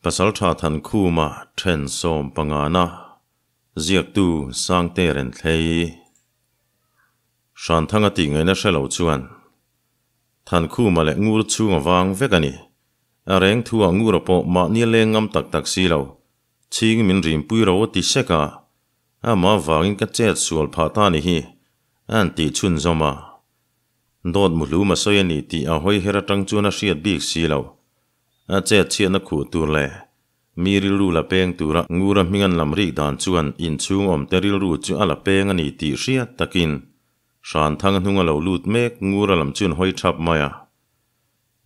Pasalṭha Thankhuma ṭhen sawmpangana ziaktu Sangte Renthlei Hranthanga tih ngaihna hre lo chuan Thankhuma leh Ngur chhung a vang vek a ni. A reng thu ah Ngura pawh mahni a leng ngam tak tak si lo. Chhing min rimpui ro a ti sek a, amah vangin ka chet sual phah ta ni hi a han tih chhunzawm a. Dawt muhlum a sawi a ni tih a hawi her atang chuan a hriat bik si lo. A chet chhiatna khuh tur leh mi rilru la peng tura Ngura hming an lam rik dan chuan inchhung awmte rilru chu a la peng a ni tih hriat takin Hranthang hnung a lo lut mek Ngura lam chuan hawi thap mai a.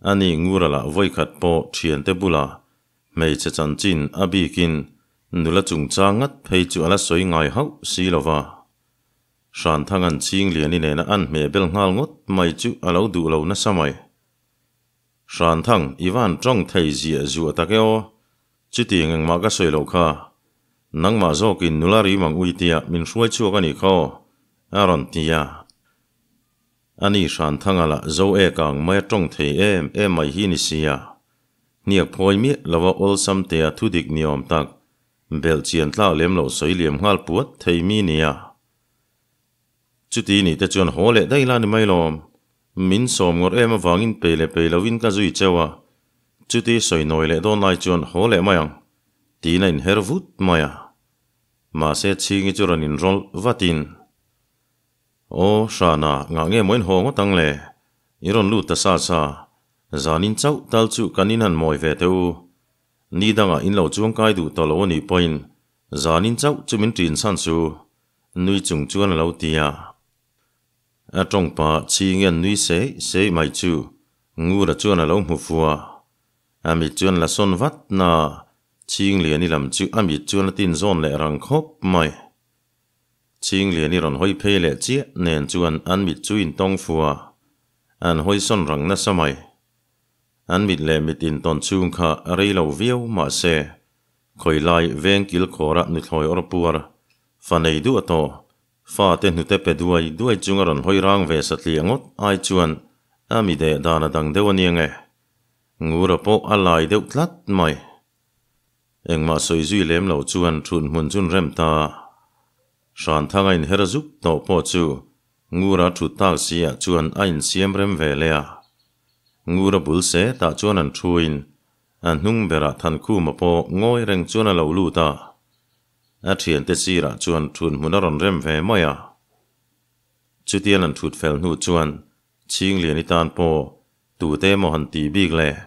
Ani Ngura lah vawikhat pawh thiante bula hmeichhe chanchin a bikin nula chungchang ngat phei chu a la sawi ngai hauh si lo va. Hranthanga'n Chingliani nena an hmeh bel nghal ngawt mai chu a lo duh lo nasa mai. Hranthang, i van tawng thei ziah zuah tak e aw. Chutiang engmah ka sawi loh kha. Nangmah zawkin nula rim ang ui tia min hruai chhuak a nih kha aw, a rawn ti a. Ani Hranthanga lah zo ek ang mai a tawng thei em em mai hi ni sia. Hniak phawi miah lova awlsam tea thudik ni awm tak Belh chian tlak lem loh sawi liam nghal puat thei mi nia. Chuti nih te chuan haw leh daih la ni mai lawm. Min sawm ngawrh em avangin pei leh pei loin ka zui cheu a. Chuti sawi nawi leh dawn lai chuan haw leh mai ang tiin a inher vut mai a. Mahse chhingi chu rawn inrawlh vatin, Aw Hrana, ngah nge maw in haw ngawt ang le? I rawn lut ta sa sa. Zanin chauh tal chu kan inhan mawi ve teh u. Ni dangah in lo chuangkai duh tawh lo a nih pawhin zanin chauh chu min ṭin chhan su, nui chung chuan a lo ti a. A ṭawng pa chhing hian nui seih seih mai chu Ngura chuan a lo hmu fu a. A mit chuan la sawn vat na Chhingliani lam chu a mit chuan a tin zawn leh rang khawp mai. Chhingliani rawn hawi phei leh chiah nen chuan an mit chu intawng fu a, an hawi sawn rang nasa mai. An mit leh mit intawn chhung kha a rei lo viau mah se, khawi lai veng kil khawra nuthlawi awr puar, fa nei duh a tawh, fa te hnute pe duai duai chung a rawn hawi rang ve satliah ngawt ai chuan a mi deh dan a dang deuh a nia nge. Ngura pawh a lai deuh tlat mai. Engmah sawi zui lem lo chuan thun hmun chun rem ta. Hranthanga inher zuk tawh pawh chu Ngura thut tak si ah chuan a insiam rem ve leh a. Ngura bul se tah chuan an thuin a hnung berah Thankhuma pawh ngawi reng chuan a lo lut a. A thiante sirah chuan thun hmun a rawn rem ve mai a. Chutian an thut fel hnu chuan Chhingliani tan pawh tute emaw han tih bik leh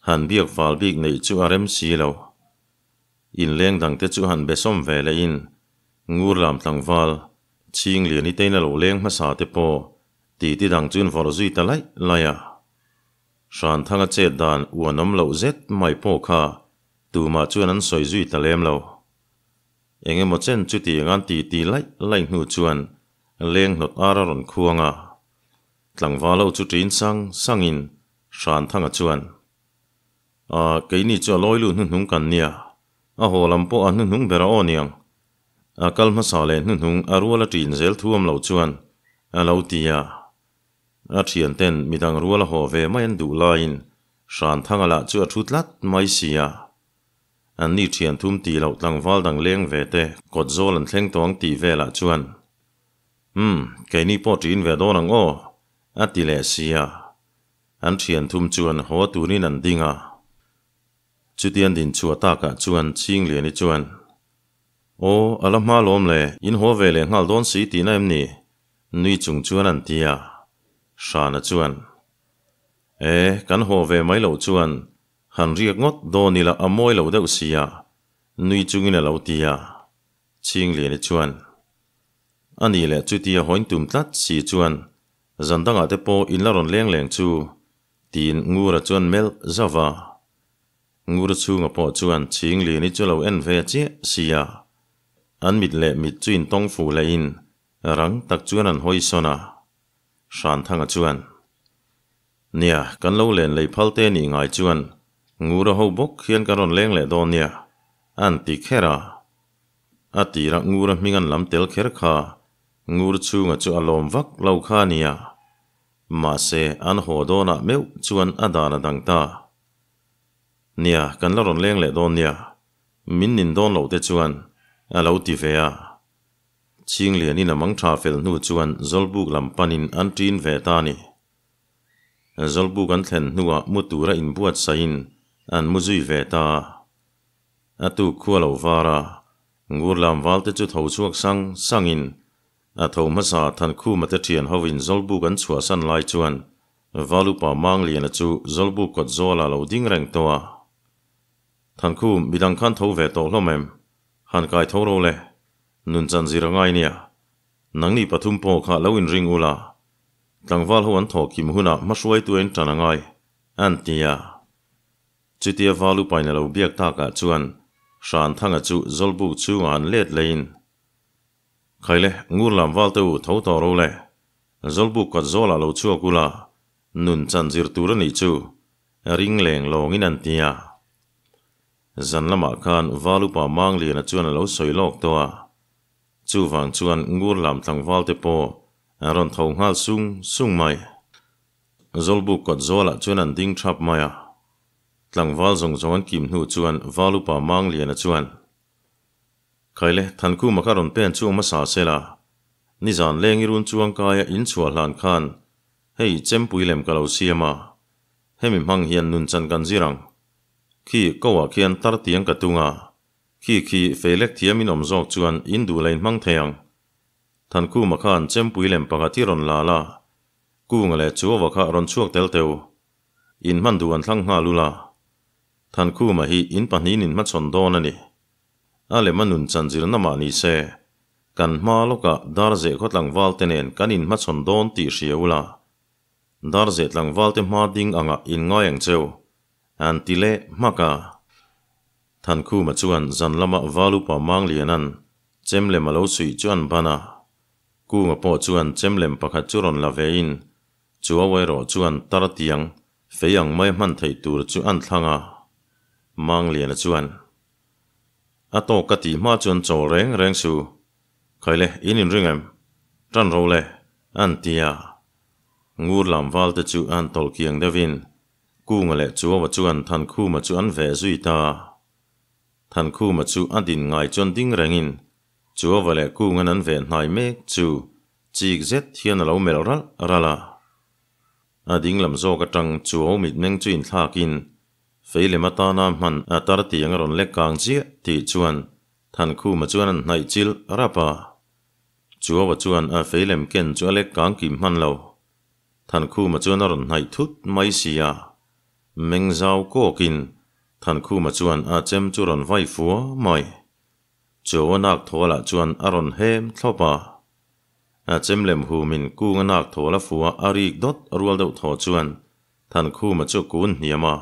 han biak fal bik neih chu a rem si lo. Inleng dangte chu han be sawm ve leh in Ngur lam tlangval Chhingliani tein a lo leng hmasa te pawh titi dang chuan vawrh zui ta laih laih a. Hranthanga chet dan uanawm loh zet mai pawh kha tumah chuan an sawi zui ta lem lo. Eng emaw chen chutiang an titi laih laih hnu chuan leng hnawt ar a rawn khuang a. Tlangval ho chu ṭin sang sangin Hranthanga chuan, A, keini chu a lawi lut hnuhnung kan nia, a haw lam pawh a hnuhnung ber a aw niang. A kal hmasa leh hnuhnung a rual a ṭin zel thu awm loh chuan a lo ti a. A ṭhianten midang rual a haw ve mai an duh laiin Hranthanga lah chu a ṭhu tlat mai si a. An ni ṭhian thum tih loh tlangval dang leng ve te kawt zawl an thleng tawh ang tih velah chuan, Umm, keini pawh ṭin ve dawn ang aw, a ti leh si a. An ṭhian thum chuan haw turin an ding a. Chutian din chhuah takah chuan Chhingliani chuan, Aw, a la hma lawm le, in haw ve leh nghal dawn si tihna em ni? Nui chung chuan an ti a. Hrana chuan, E, kan haw ve mai loh chuan han riak ngawt dawn ila a mawi lo deuh si a, nui chungin a lo ti a. Chhingliani chuan, A nih leh chutia hawiin tum tlat si chuan Zan dangah te pawh in la rawn leng leng chu, tiin Ngura chuan melh zauh va. Ngura chhunga pawh chuan Chhingliani chu lo en ve chiah sia. An mit leh mit chu intawng fuh lehin rang tak chuan an hawi sawn a. Hranthanga chuan, Nia, kan lo len lei phal te nih ngai chuan Ngura ho bawk hian kan rawn leng leh dawn nia, an ti kher a. A tirah Ngura hming an lam tel kher kha, Ngur chhunga chu a lawm vak lo kha nia. Mahse, an haw dawnah meuh chuan a dan a dang ta. Nia, kan la rawn leng leh dawn nia, min nin dawn loh te chuan, a lo ti ve a. Chinglianin a mang tha fel hnu chuan Zawlbuk lam panin an ṭin ve ta a ni. Zawlbuk an thlen hnuah mu tura inbuatsaihin an mu zui ve ta a. A tuk khua lo var a, Ngur lam valte chu tho chhuak sang sangin a tho hmasa Thankhuma te ṭhian hovin Zawlbuk an chhuahsan lai chuan Valupa Mangliana chu Zawlbuk kawt zawlah lo ding reng tawh a. Thankhum, midang khan tho ve tawh hlawm em? Han kai tho ro le. Nun chan zir a ngai nia. Nangni pathum pawh kha lo inring ula. Tlangval ho an thawh kim hunah hmahruaitu a inṭan a ngai, an ti a. Chutia Valupain a lo biak takah chuan Hranthanga chu Zawlbuk chhungah an let leiin, Khaile, ngur lam valte u tho tawh ro le. Zawlbuk kawt zawlah lo chhuak ula, nun chan zir tur a nih chu, ring leng lawngin an ti a. Zan lamah khan Valupa Mangliana chuan a lo sawi lawk tawh a. Chuvang chuan ngur lam tlangvalte pawh an rawn tho nghal sung sung mai. Zawlbuk kawt zawlah chuan an ding thap mai a. Tlangval zawng zawng an kim hnu chuan Valupa Mangliana chuan, Khaile, Thankhuma kha rawn pen chhuak hmasa sela, nizan leng i run chuang kaia in chhuah hlan khan hei chempui lem ka lo siam a, hemi hmang hian nun chan kan zir ang. Khi ko ah khian tar tiang ka tung a, khi khi feilek thiam in awm zawk chuan in duh la in hmang thei ang. Thankhuma khan chempui lem pakhat hi rawn la la, Kunga leh Chuaua kha rawn chhuak tel teu. In hman duh an thlang nghal ula. Thankhuma hi in pahnihin in hmachhawn dawn a ni. A lem a nun chanzirna mah ni se, kan hma lawkah Darzeh khaw tlangvalte nen kan in hmachhawn dawn tih hria ula. Darzeh tlangvalte hma ding angah in ngai ang cheu, an ti leh hmak a. Thankhuma chuan zan lama Valupa Mangliana'n chem lem a lo suih chu an ban a. Kunga pawh chuan chem lem pakhat chu rawn la vein, Chuau erawh chuan tar tiang fei ang mai hman theih tur chu an thlang a. Mangliana chuan, A tawk ka tih hma chuan chawl reng reng su. Khaile, in inring em? Tan ro le, an ti a. Ngur lam valte chu an tawlh kiang deuhin Kunga leh Chuaua chuan Thankhuma chu an veh zui ta. Thankhuma chu a din ngai chuan ding rengin Chuaua leh Kunga'n an veh hnai mek chu chik zet hian a lo melh ralh ralh a. A ding lam zawk atang Chuau mitmeng chu inthlakin Fei lem atana hman a tar tiang a rawn lek kang chiah tih chuan Thankhuma chuan an hnaih chilh rap a. Chuaua chuan a fei lem ken chu a lek kang kim hman lo. Thankhuma chuan a rawn hnaih thut mai si a. Meng zau kawkin Thankhuma chuan a chem chu rawn vai fua mai. Chuaua nak thawlah chuan a rawn hem thlawp a. A chem lem humin kunga nak thawl a fua a rik dawt rual deuh thaw chuan Thankhuma chu kun hniam a.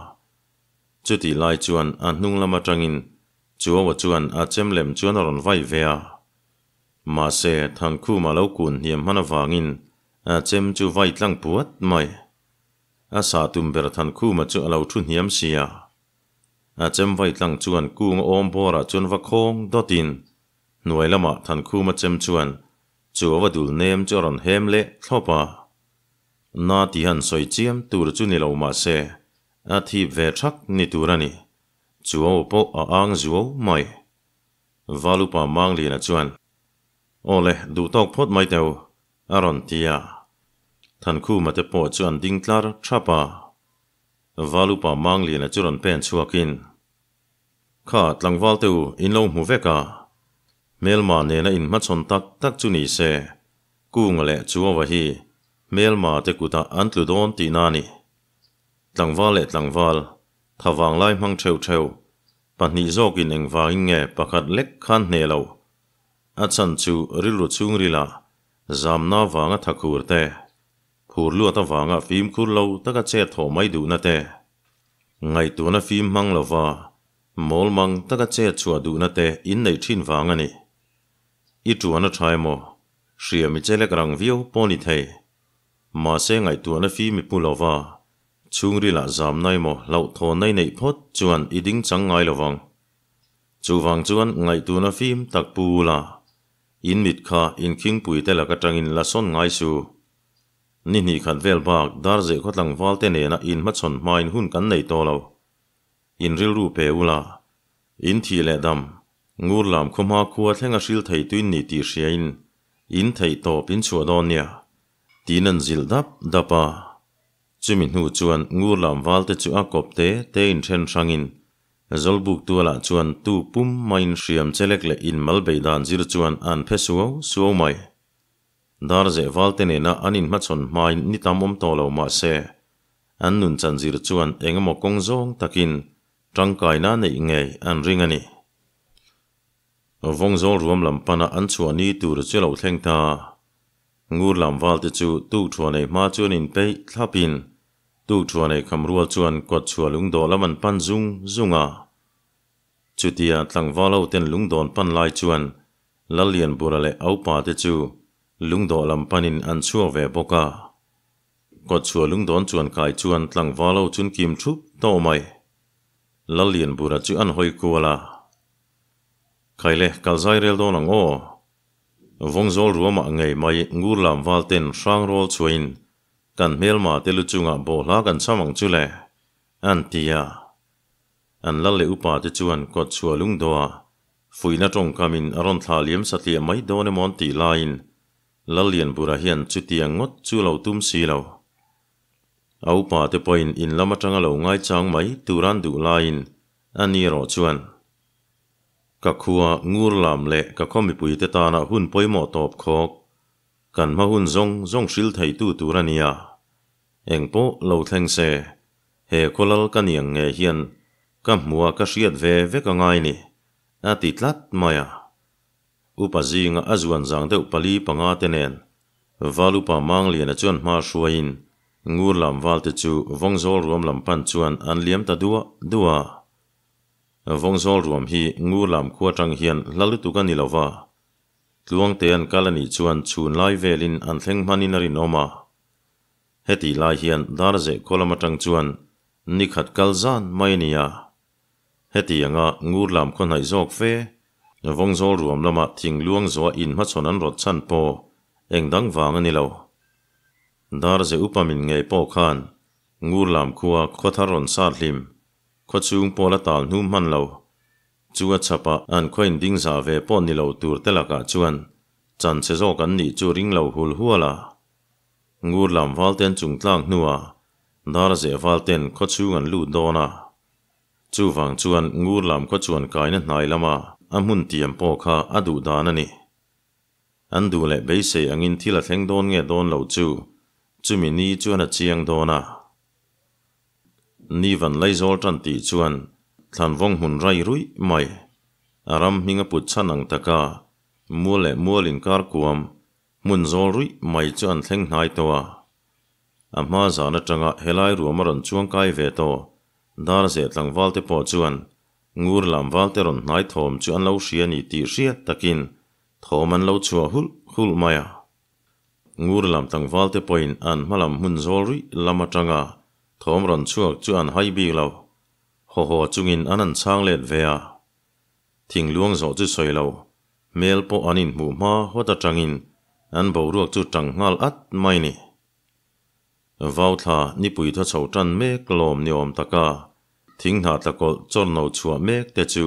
Chutih lai chuan a hnung lam atangin Chuaua chuan a chem lem chuan a rawn vai ve a. Mahse, Thankhuma lo kun hniam hman avangin a chem chu vai tlang puat mai. A sah tum ber Thankhuma chu a lo thu hniam si a. A chem vai tlang chuan kung awm bawrah chuan va khawng dawtin hnuai lamah Thankhuma chem chuan Chuaua dul nem chu a rawn hem leh thlawp a. Na ti han sawi chiam tur chu ni lo mah se, a thip ve thak ni tur a ni. Chuau pawh a ang zuau mai. Valupa Mangliana chuan, Aw le, duh tawk phawt mai teu, a rawn ti a. Thankhuma te pawh chu an ding tlar thap a. Valupa Mangliana chu rawn pen chhuakin, Kha, tlangval te u, in lo hmu vek a. Hmelma nena inhmachhawn tak tak chu ni se, Kunga leh Chuaua hi hmelma te kutah an tlu dawn tihna a ni. Tlangval leh tlangval, thavang lai hmang theuh theuh, pahnih zawkin engvangin nge pakhat lek khan hneh lo? A chhan chu rilru chhungrila zamna vanga thakhur te, phur luat avanga fimkhur lo taka chet thawh mai duhna te, ngaihtuahna fim hmang lova mawlmang taka chet chhuah duhna te inneih thin vang a ni. I tuan a tha emaw? Hria mi chelek rang viau pawh ni thei. Mahse ngaihtuahna fi mi pu lova, chhungrilah zamna emaw hlauhthawnna i neih phawt chuan i ding chang ngai lovang. Chuvang chuan ngaihtuahna fim tak pu ula, in mit kha in khingpui te lak atangin la sawn ngai su. Ni hnih khat vel bak Darzeh khawtlangval te nena in hmachhawn hmain hun kan nei tawh lo. In rilru pe ula, in thih leh dam, ngur lam khaw hma khua thleng a hril thei tuin ni tih hriain in theih tawp in chhuah dawn nia, tiin an zilh dap dap a. Chumi hnu chuan ngur lam valte chu a kawp te te in then hrangin Zawlbuk tualah chuan tu pum maiin hriam chelek leh inmal beih dan zir chuan an phe suau suau mai. Darzeh valte nena an inhmachhawn hmain ni tam awm tawh lo mah se, an nun chan zir chuan eng emaw kawng zawng takin tangkaina neih ngei an ring a ni. Vawngzawl ruam lam pana an chhuah ni tur chu lo thleng ta. Ngur lam valte chu tuk thuah nei hma chuan inpeih thlapin tuk thuah nei kham rual chuan kawt chhuah lungdawh lam an pan zung zung a. Chutia tlangval ho ten lungdawn pan lai chuan Lallianbura leh Aupa te chu lungdawh lam panin an chhuak ve bawk a. Kawt chhuah lungdawn chuan kai chuan tlangval ho chun kim thup tawh mai. Lallianbura chu an hawi kual a. Khaile, kal zai rel dawn ang aw. Vawngzawl ruamah ngei mai ngur lam val ten hrang rawl chhuahin kan hmelma te lu chungah bawhhla kan cham ang chu le, an ti a. An lal leh upa te chuan kawt chhuah lungdawha fuihna tawngkamin a rawn thlah liam satliah mai dawn emaw an tih laiin Lallianbura hian chutiang ngawt chu lo tum si lo. A upa te pawhin in lam atanga lo ngaichang mai tur an duh laiin a ni erawh chuan Ka khua ngur lam leh ka khaw mipuite tana hun pawimawh tawp khawk, kan hma hun zawng zawng hril theitu tur a nia. Eng pawh lo thleng se, he khawlal ka niang nge hian ka hmua ka hriat ve vek a ngai ni, a ti tlat mai a. Upa zinga a zuan zang deuh pali panga te nen Valupa Mangliana chuan hma hruaiin ngur lam valte chu Vawngzawl ruam lam pan chuan an liam ta duah duah a. Vawngzawl ruam hi ngur lam khua atang hian hla lutuk a ni lo va, Tluangte an kal a nih chuan chhun lai velin an thleng hmanin a rinawm a. Hetih lai hian Darzeh khaw lam atang chuan ni khat kal zan mai a ni a. Heti anga ngur lam khaw hnaih zawk fe, Vawngzawl ruam lama thing luang zawha inhmachhawn an rawt chhan pawh eng dang vang a ni lo. Darzeh upa min ngei pawh khan ngur lam khua khaw thar rawn sat hlim, khaw chhung pawh la tal hnum hman lo. Chu a chhapah an khaw inding zah ve pawh ni lo tur te lakah chuan chan chhe zawk an nih chu ring lo hul hual a. Ngur lam valten chungtlak hnuah Darzeh valten khaw chhung an lut dawn a. Chuvang chuan ngur lam khaw chuan kaina hnai lama a hmun tiam pawh kha a duh dan a ni. An duh leh beisei angin thil a thleng dawn nge dawn lo chu chumi ni chuan a chiang dawn a. Ni van Laizawl tan tih chuan thlanvawng hmun rai ruih mai, a ram hming a put chhan ang taka mual leh mual inkar kuam hmun zawl ruih mai chu an thleng hnai tawh a. A hma zan atanga helai ruam a rawn chuang kai ve tawh Darzeh tlangval te pawh chuan ngur lamval te rawn hnai thawm chu an lo hria ni tih hriat takin thawm an lo chhuah hulh hulh mai a. Ngur lam tlangval te pawhin an hma lam hmun zawl ruih lam atanga thawm rawn chhuak chu an hai bik lo. Haw haw chungin an han chhang let ve a. Thing luang zawh chu sawi lo, hmel pawh an inhmuh hma hawt atangin an boruak chu tang nghal at mai ni. Vauthla nipui thaw chho tan mek lawm ni awm taka thing hnah tla kawlh chawr no chhuah mek te chu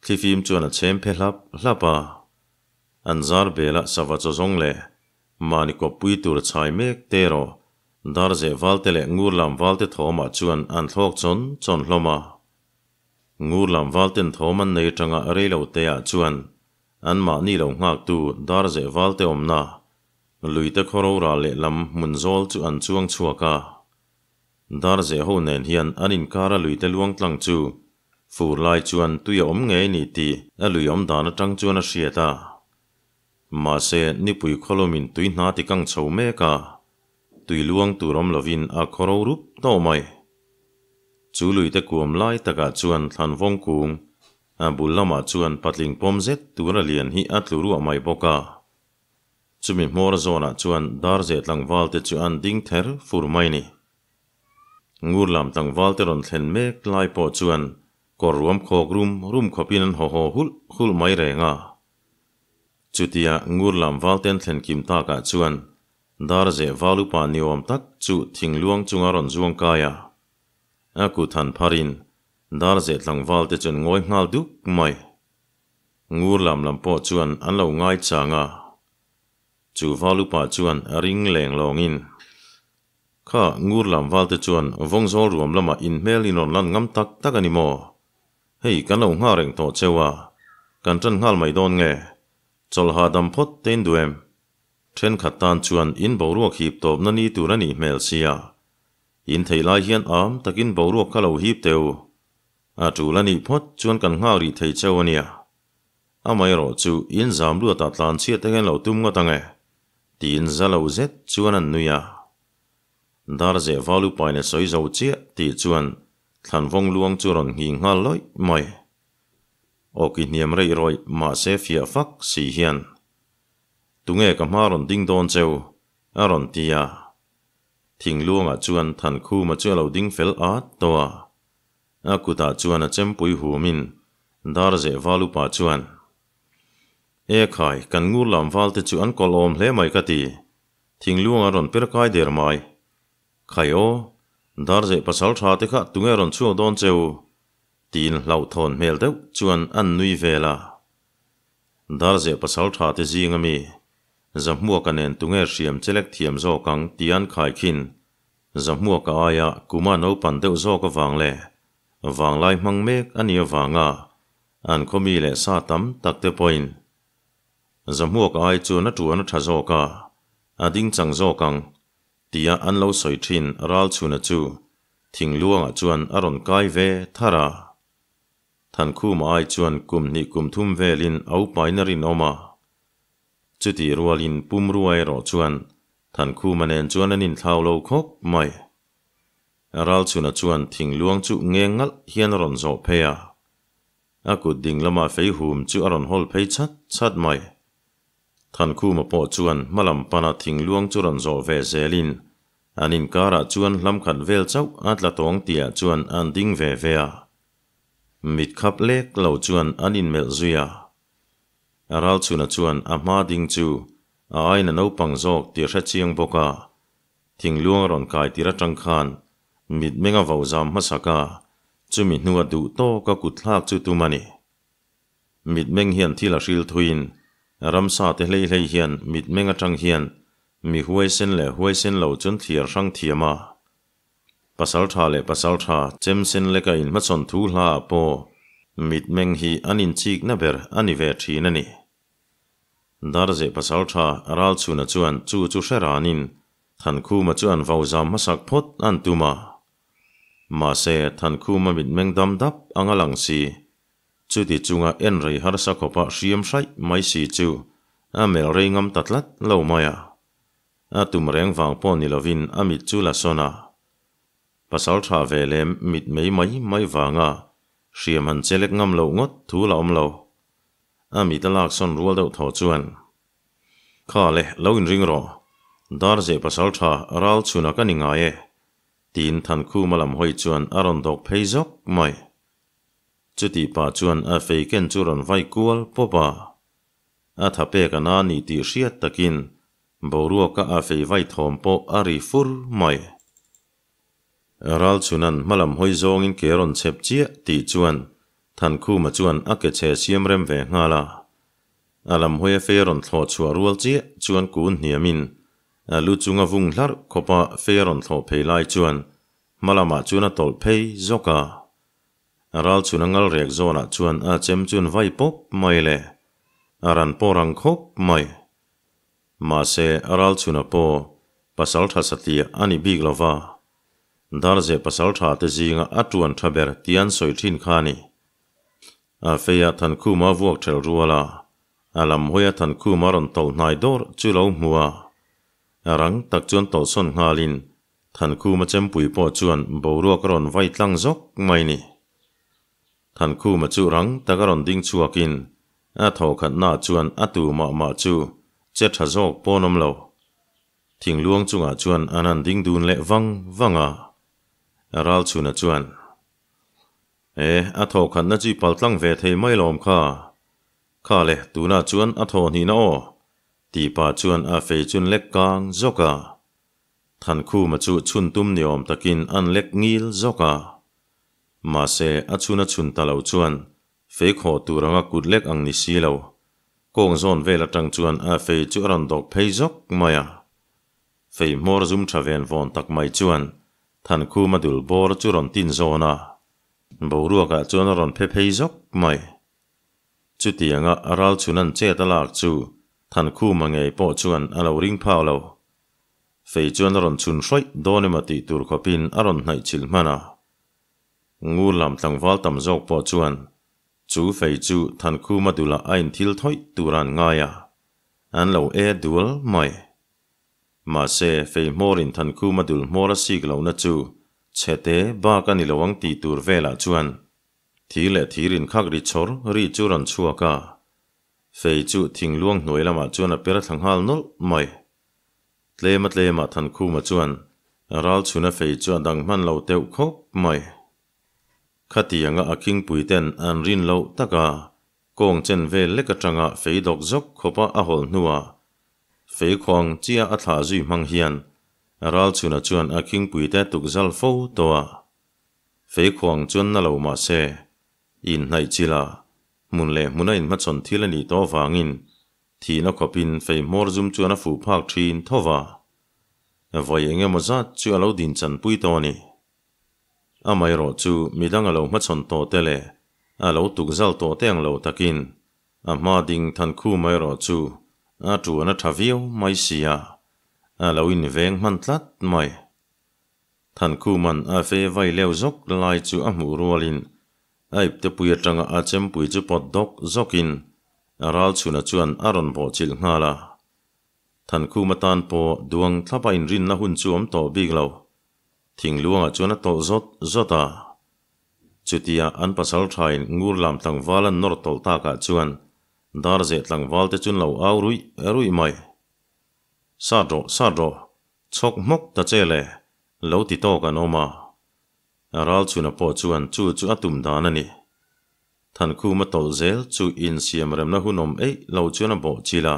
thlifim chuan a chhem phe hlap hlap a. An zar bela sava chaw zawng leh mahni kawppui tur chhai mek te erawh Darzeh valte leh ngur lam valte thawmah chuan an thlawk chawn chawn hlawm a. Ngur lam valten thawm an nei atanga rei lo te ah chuan an mahni lo nghaktu Darzeh valte awmna Luite khaw rora lehlam hmun zawl chu an chuang chhuak a. Darzeh ho nen hian an inkara luite luang tlang chu fur lai chuan tui a awm ngei ni tih a lui awm dan atang chuan a hriat a. Mahse, nipui khawlawmin tui hna ti kang chho mek a, tui luang tur awm lovin a khaw ro rup tawh mai. Chu luite kuam lai takah chuan thlanvawng kung a bul lamah chuan patling pawm zet tura lian hi a tlu ruah mai bawk a. Chumi hmawr zawnah chuan Darzeh tlangvalte chu an ding ther fur mai ni. Ngur lam tlangvalte rawn thlen mek lai pawh chuan kawr ruam khawk rum rum khawpin an haw haw hulh hulh mai reng a. Chutia ngur lam valte an thlen kim takah chuan Darzeh val upa ni awm tak chu thingluang chunga rawn zuang kai a. A kut han pharin. Dar zeh tlangval te chuan ngawi nghal duk mai. Ngur lam lam pawh chuan an lo ngai chang a. Chu val upa chuan a ring leng lawngin, Kha ngur lam val te chuan vawngzawl ruam lamah in hmel in rawn lan ngam tak tak a ni maw? Hei kan lo nghah reng tawh cheu a, kan ṭan nghal mai dawn nge? Chawlh hahdam phawt te in duh em? Ṭhenkhat tan chuan in boruak hip tawpna ni tur a nih hmel sia. In theih lai hian am takin boruak kha lo hip teh u. A ṭul a nih phawt chuan kan nghak rih thei cheu a nia. Amaherawh chu in zam luatah tlan chhiat te hian lo tum ngawt ang e, tiin za lo zet chuan an nui a. Dar zeh val upain a sawi zo chiah tih chuan thlanvawng luang chu rawn nghing nghal lawih mai. Awki hniam reih rawih mahse fiah fak si hian, Tunge ka hma rawn ding dawn cheu? a rawn ti a. Thingluangah chuan Thankhuma chu a lo ding fel at tawh a. A kutah chuan a chempui humin Dar zeh val upa chuan, E khai, kan ngur lam val te chu an kawlh awm hle mai ka ti. Thingluang a rawn per kai der mai. Khai aw, Dar zeh pasal tha te kha tunge rawn chhuak dawn cheu? Tiin hlauhthawn hmel deuh chuan an nui vel a. Dar zeh pasal tha te zing ami Zahmuaka nen tunge hriam chelek thiam zawk ang tih an khaikhin. Zahmuaka aia kuma naupan deuh zawk avang leh vanglai hmang mek a nih avanga an khawmi leh sa tam tak te pawhin Zahmuaka ai chuan a tuan a tha zawk a, a ding chang zawk ang tia an lo sawi thin Ralchhuna chu thingluangah chuan a rawn kai ve thar a. Thankhuma ai chuan kum hnih kum thum velin a upain a rinawm a. Chutih rualin pumrua erawh chuan Thankhuma nen chuan an inthlau lo khawp mai. Ralchhuna chuan thingluang chu ngeng ngalh hian a rawn zawh phei a. A kut ding lama fei hum chu a rawn hawl phei chat chat mai. Thankhuma pawh chuan hmalam pana thingluang chu rawn zawh ve zelin an inkarah chuan hlam khat vel chauh a tla tawng tihah chuan an ding ve ve a. Mit khap lek lo chuan an inmelh zui a. Ralchhuna chuan a hma ding chu a aina naupang zawk tih hre chiang bawk a, thingluang a rawn kai tir atang khan mitmeng a vo zam hmasak a, chumi hnua duh tawk a kut thlak chu tum a ni. Mitmeng hian thil a hril thuiin ramsa te hlei hlei hian mitmeng atang hian mi huaisen leh huaisen lo chuan thliar hrang thiam a. Pasaltha leh pasaltha chem sen leka inhmachhawn thu hla ah pawh mitmeng hi an inchikna ber a ni ve thin a ni. Dar zeh pasaltha Ralchhuna chuan chu chu hre ranin Thankhuma chu an vo zam hmasak phawt an tum a. Mahse, Thankhuma mitmeng dam dap ang a lang si. Chuti chunga en rei harsa khawpa hriam hraih mai si chu a melh rei ngam ta tlat lo mai a. A tum reng vang pawh ni lovin a mit chu la sawn a. Pasal tha ve lem mit mei mai mai vanga hriam han chelek ngam loh ngawt thu la awm lo. A mit a lak sawn rual deuh thaw chuan, Kha le, lo inring rawh. Dar zeh pasal tha ral chhunah ka ni ngai e, tiin Thankhuma lam hawi chuan a rawn dawk phei zawk mai. Chutih pah chuan a fei ken chu rawn vai kual pawp a. A tha pek a na ni tih hriat takin boruaka a fei vai thawm pawh a ri fur mai. Ralchhunan hmalam hawi zawngin ke rawn chhep chiah tih chuan Thankhuma chuan a ke chhe siam rem ve nghal a. A lam hawi a fei rawn thlawh chhuah rual chiah chuan kun hniamin a lu chunga vung hlarh khawpa fei a rawn thlawh phei lai chuan hmalamah chuan a tawlh phei zawk a. Ralchhun a ngal rek zawnah chuan a chem chun vai pawp mai le, a ran pawh rang khawp mai. Mahse, Ralchhuna pawh pasal tha satliah a ni bik lo va, Darzeh pasal tha te zinga a tuan tha ber tih an sawi thin kha a ni. A feia Thankhuma vuak thelh rual a, a lam hawia Thankhuma rawn tawlh hnai dawr chu lo hmu a, rang tak chuan tawlhsawn nghalin Thankhuma chempui pawh chuan boruak a rawn vai tlang zawk mai ni. Thankhuma chu rang tak a rawn ding chhuakin a thawkhatna chuan a tu mah mah chu che tha zawk pawn awm lo. Thingluang chungah chuan an han ding dun leh vang vang a. Ralchhuna chuan, E, a thawkhatna chi pal tlang ve thei mai lawm kha. Kha le, tunah chuan a thaw hnihna aw, tih pah chuan a fei chun lek kang zawk a. Thankhuma chu chhun tum ni awm takin an lek ngil zawk a. Mahse, a chhun a chhun ta lo chuan fei khawh tur anga kut lek ang ni si lo. Kawng zawn vel atang chuan a fei chu a rawn dawk phei zawk mai a. Fei hmawr zum tha ven vawn tak mai chuan Thankhuma dul bawr chu rawn tin zawn a, boruakah chuan a rawn phe phei zawk mai. Chutianga a ral chhun an chet a lak chu Thankhuma ngei pawh chuan a lo ring phak lo. Fei chuan a rawn chhun hrawih dawn emaw tih tur khawpin a rawn hnaih chilh hman a. Ngur lam tlangval tam zawk pawh chuan chu fei chu Thankhuma dulah a inthil thawih tur an ngai a, an lo e dual mai. Mahse, fei hmawrin Thankhuma dul hmawr a sik lohna chu chhete bak a ni lo ang tih tur velah chuan Thir leh thir inkhak ri chhawr ri chu rawn chhuak a, fei chu thing luang hnuai lamah chuan a per thla nghal nawlh mai. Tlema tlema Thankhuma chuan ral chhuna fei chu a dang hman lo teuh khawp mai. Khatianga a khingpui ten an rin loh taka kawng chen vel lek atanga fei dawk zawk khawpa a hawlh hnuah fei khuang chia a thlah zui hmang hian ral chhuna chuan a khingpui te tukzal fo tawh a. Fei khuang chuan na lo mah se, inhnaih chila hmun leh hmuna inhmachhawn thil a nih tawh avangin thihna khawpin fei hmawr zum chuan a fuh phak thin tho va. Vawi eng emaw zat chu a lo din chanpui tawh a ni. Amaherawh chu midang a lo hmachhawn tawh te leh a lo tukzal tawh te ang lo takin a hma ding Thankhum erawh chu a tuan a tha viau mai si a, a lo inveng hman tlat mai. Thankhuman a fe vai leu zawk lai chu a hmuh rualin a iptepui atanga a chempui chu pawt dawk zawkin a ral chhuna chuan a rawn bawhchilh nghal a. Thankhuma tan pawh duang thlapa inrinna hun chu awm tawh bik lo. Thingluangah chuan a tawlh zawt zawt a. Chutia an pasal thain ngur lam tlangval an nawr tawlh takah chuan Darzeh tlangval te chun lo au ruih ruih mai. Sat rawh, sat rawh, Chhawk hmawk ta che le, lo ti tawk an awm a. Ralchhuna pawh chuan chu chu a tum dan a ni. Thankhuma tawlh zel chu insiam remna hun awm eih lo chuan a bawh chil a.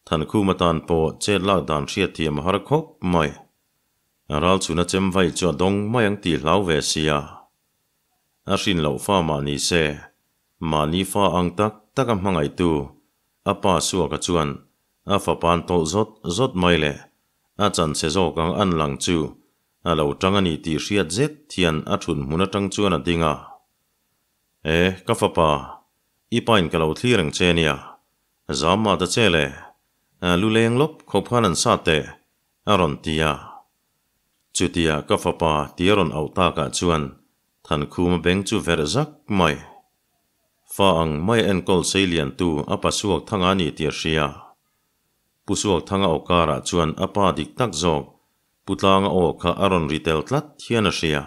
Thankhuma tan pawh chet lak dan hriat thiam a har khawp mai. Ralchhuna chem vai chu a dawng mai ang tih hlau ve sia. A hrin loh fa mah ni se, mahni fa ang tak tak a hmangaihtu a pa Suaka chuan A fapa'n tawlh zawt zawt mai le, a chanchhe zawk ang an lang chu a lo tang a ni tih hriat zet hian a thut hmun atang chuan a ding a. E, ka fapa, i pain ka lo thlir ang che nia, zam mah ta che le, lu leng lawp khawp khan an sa teh, a rawn ti a. Chutia ka fapa ti a rawn auh takah chuan Thankhuma beng chu verh zak mai. Fa ang mai enkawl seiliantu a pa Suakthanga a ni tih a hria. Pu Suakthanga aw karah chuan a pa dik tak zawk Pu Tlanga aw kha a rawn ri tel tlat hian a hria.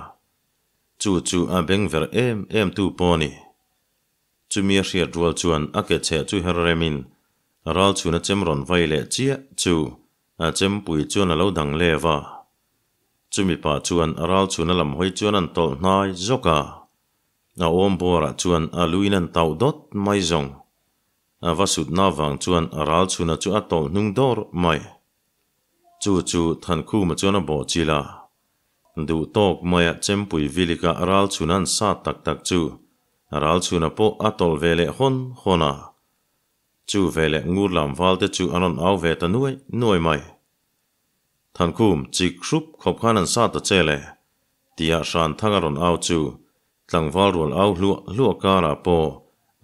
Chu chu a beng verh em em tu pawh a ni. Chumi a hriat rual chuan a ke chheh chu her remin ral chhun a chem rawn vai leh chiah chu a chempui chuan a lo dang lev a. Chumi pah chuan ral chhun a lam hawi chuan an tawlh hnai zawk a. A awm bawrah chuan a luin an tauh dawt mai zawng. A va sutna vang chuan a ral chhuna chu a tawlh hnung dawr mai. Chu chu Thankhuma chuan a bawh chil a. Duh tawk maia chempui vilika ral chhuna an sat tak tak chu ral chhuna pawh a tawlh ve leh hawn hawn a. Chu veleh ngur lam valte chu an rawn au ve ta nuai nuai mai. Thankhum, chik hrup khawp khan an sa ta che le, tia hran thang a rawn au chu tlangval rual au hluah hluah karah pawh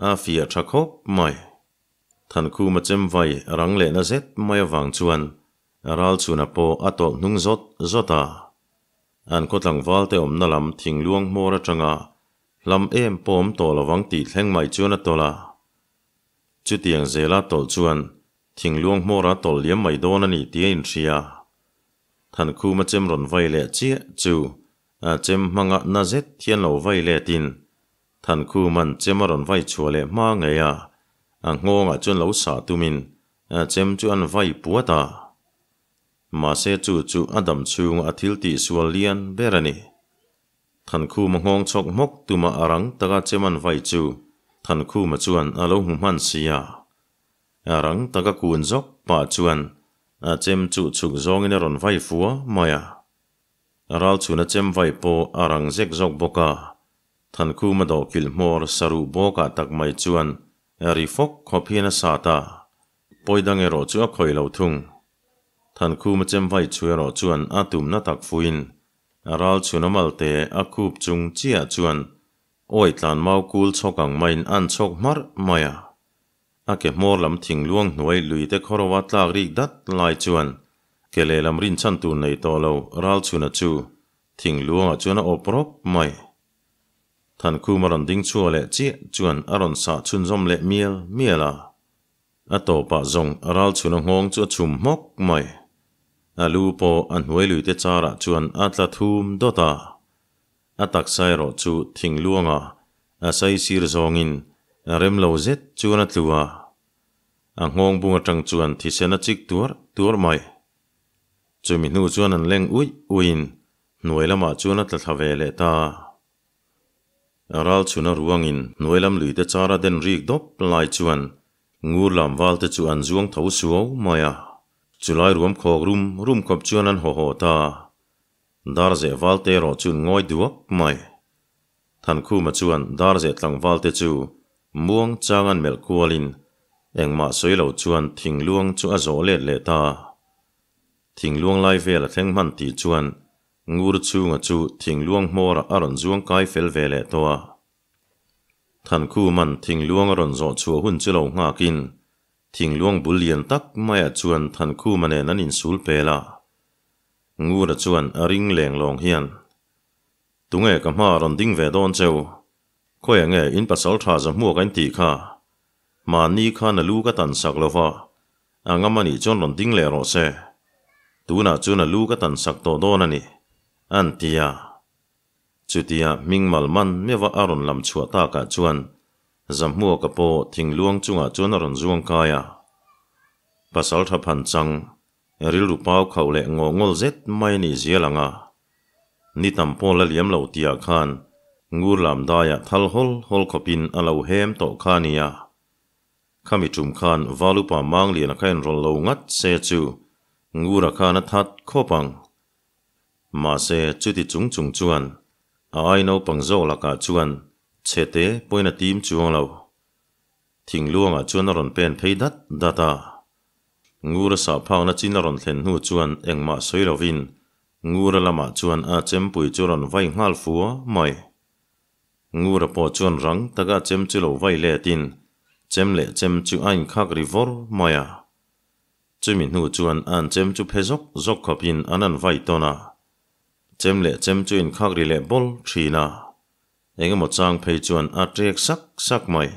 a fiah tha khawp mai. Thankhum a chem vai rang leh na zet mai avang chuan Ralchhuna pawh a tawlh hnung zawt zawt a. An khaw tlangval te awmna lam thingluang hmawr atanga hlam em pawh awm tawh lovang tih thleng mai chuan a tawlh a. Chutiang zela tawlh chuan Thingluang hmawra tawlh liam mai dawn a ni tih a inhria. Thankhuma chem rawn vai leh chiah chu a chem hmanga na zet hian lo vai letin Thankhuma'n chem a rawn vai chhuah leh hma ngei a, a nghawngah chuan lo sah tumin a chem chu an vai puat a. Mahse chu chu a dam chhunga a thil tih sual lian ber a ni. Thankhuma nghawng chhawk hmawk tuma a rang taka chem an vai chu Thankhuma chuan a lo hmu hman si a. A rang taka kun zawk pah chuan a chem chu chhuk zawngin a rawn vai fua mai a. Ral chhun a chem vai pawh a rang zek zawk bawk a. Thankhuma dawhkilh hmawr saruh bawkah tak mai chuan ri fawk khawp hian a sat a, pawi dang erawh chu a khawih lo thung. Thankhuma chemvai chu erawh chuan a tumna tak fuiin a ral chhun a malte a khup chung chiah chuan awi tlan mau kul chhawk ang maiin an chhawk hmarh mai a. A ke hmawr lam thing luang hnuai lui te khawro a tlak rik dat lai chuan ke lehlam rinchhan tur nei tawh lo ral chhuna chu thing luangah chuan a awp rawp mai. Thankhum a rawn ding chhuak leh chiah chuan a rawn sah chhunzawm leh mial mial a. A tawpah zawng a ral chhuna nghawng chu a chhum hmawk mai. A lu pawh a hnuai lui te charah chuan a tla thum dawt a. A taksa erawh chu thing luanga a sai sir zawngin rem lo zet chuan a tlu a. A nghawng bung atang chuan thisen a chik tuar tuar mai. Chumi hnu chuan an leng uih uihin hnuai lamah chuan a tla thla ve leh ta. A ral chhun a ruangin hnuai lam luite char a den rik dawp lai chuan ngur lam val te chu an zuang tho suau mai a. Chulai ruam khawk rum rum khawp chuan an haw haw ta. Dar zeh val te erawh chuan ngawi duak mai. Thankhuma chuan dar zeh tlangval te chu muang chang an melh kualin engmah sawi lo chuan thingluang chu a zawh let leh ta. Thingluang lai vel a thleng hman tih chuan ngur chhunga chu thingluang hmawrah a rawn zuang kai fel ve leh tawh a. Thankhuma'n thingluang a rawn zawh chhuah hun chu lo nghakin thingluang bul lian tak maiah chuan Thankhuma nen an insul pel a. Ngura chuan a ring leng lawng hian, Tunge ka hma a rawn ding ve dawn cheu? Khawiah nge in pasal tha za hmuak a intih kha? Mahni khan a lu ka tan sak lo va, a ngam a nih chuan rawn ding leh rawh se. Tunah chuan a lu ka tan sak tawh dawn a ni, an ti a. Chutia hming mal man meuha a rawn lam chhuah takah chuan Zahmuaka pawh thingluang chungah chuan a rawn zuang kai a. Pasal tha phan chang, rilru pau khauh leh ngaw ngawl zet mai a nih zial ang a. Ni tam pawh la liam lo tihah khan ngur lam daiah thal hawl hawl khawpin a lo hem tawh kha a nia. Khami tum khan Valupa Mangliana kha enrawlh lo ngat se chu ngura khan a that khawp ang. Mahse chuti chung chung chuan a ai naupang zawk lakah chuan chhete pawhin a tim chuang lo. Thingluangah chuan a rawn pen phei dat dat a. Ngura sahphakna chin a rawn thlen hnu chuan engmah sawi lovin Ngura lamah chuan a chempui chu rawn vai nghal fua mai. Ngura pawh chuan rang taka a chem chu lo vai letin chem leh chem chu a inkhak ri vawr mai a. Chumi hnu chuan an chem chu phe zawk zawk khawpin an an vai tawn a. Chem leh chem chu inkhak ri leh bawl thin a. Engemaw chang phei chuan a ṭek sak sak mai.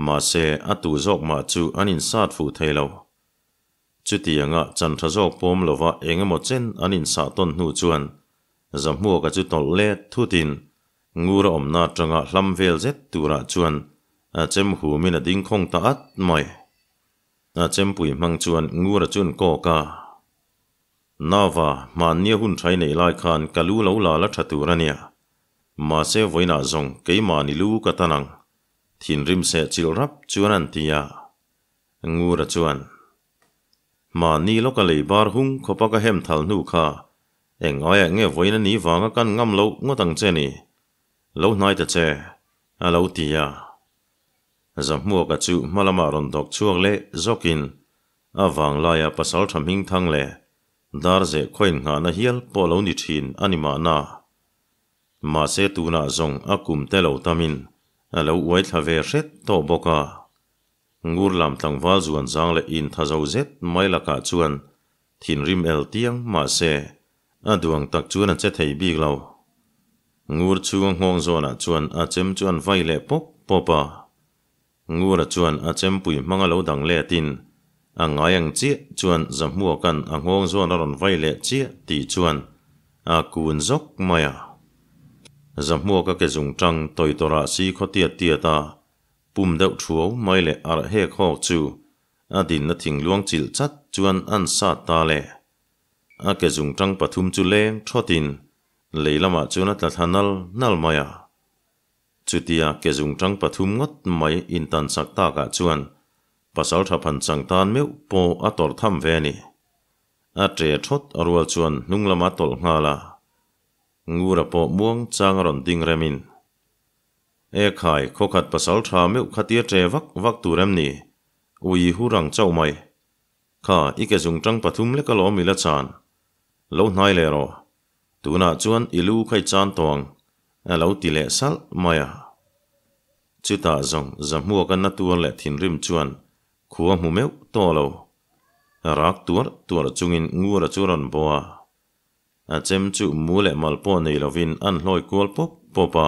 Mahse, a tu zawk mah chu an insat fuh thei lo. Chutianga chan tha zawk pawm lova engemaw chen an insah tawn hnu chuan Zahmuaka chu tawlh let thutin Ngura awmna atanga hlam vel zet turah chuan a chem humin a ding khawng ta at mai. A chempui hmang chuan Ngura chu an kawk a. Nava, hmannia hun thai neih lai khan ka lu lo la la tha tur a nia. Mahse vawiinah zawng keimahni lu ka tan ang. Thinrim seh chilh rap chuan an ti a. Ngura chuan, Mahni lawka lei bar hung khawpa ka hem thal hnu kha eng aiah nge vawiin a ni vanga kan ngam loh ngawt ang che ni? Lo hnai ta che, a lo ti a. Zahmuaka chu hma lamah rawn dawk chhuak leh zawkin a vanglaia pasal tha hming thang leh dar zeh khawiin nghahna hial pawh lo ni thin a ni mahna. Mahse tunah zawng a kum te lo tamin a lo uai thla ve hret tawh bawk a. Ngur lam tlangval zuan zang leh intha zo zet mai lakah chuan thinrim el tiang mahse a duang tak chuan a che thei bik lo. Ngur chhunga nghawng zawnah chuan a chem chu an vai leh pawp pawp a. Ngura chuan a chempui hmanga lo dang letin a ngai ang chiah chuan Zahmuaka'n a nghawng zawn a rawn vai leh chiah tih chuan a kun zawk mai a. Zahmuaka ke zungtang tawi tawrah si khaw tiat tiat a Pum deuh thuau mai leh arh hek hawk chu a dinna thingluang chilh chat chuan an sat ta le. A ke zungtang pathum chu leng thawtin lei lamah chuan a tla thla nal nal mai a. Chutia ke zungtang pathum ngawt mai intan chak takah chuan pasaltha phan chang tan meuh pawh a tawrh tham ve a ni. A ṭe thawt a rual chuan hnung lama tawlh nghal a. Ngura pawh muang chang a rawn ding remin. E khai, khawkhat pasalṭha meuh khatia ṭe vak vak tur em ni? Ui hu rang chauh mai. Kha, i ke zungṭang pathum lek alawm i la chan. Lo hnai leh rawh. Tunah chuan i lu kha i chan tawh ang, a lo ti leh salh mai a. Chutah zawng Zahmuaka na tuar leh thinrim chuan khua hmu meuh tawh lo. Rak tuar tuar chungin Ngura chu rawn bawh a. A chem chu mu leh mal pawh nei lovin an hlawi kual pawp pawp a.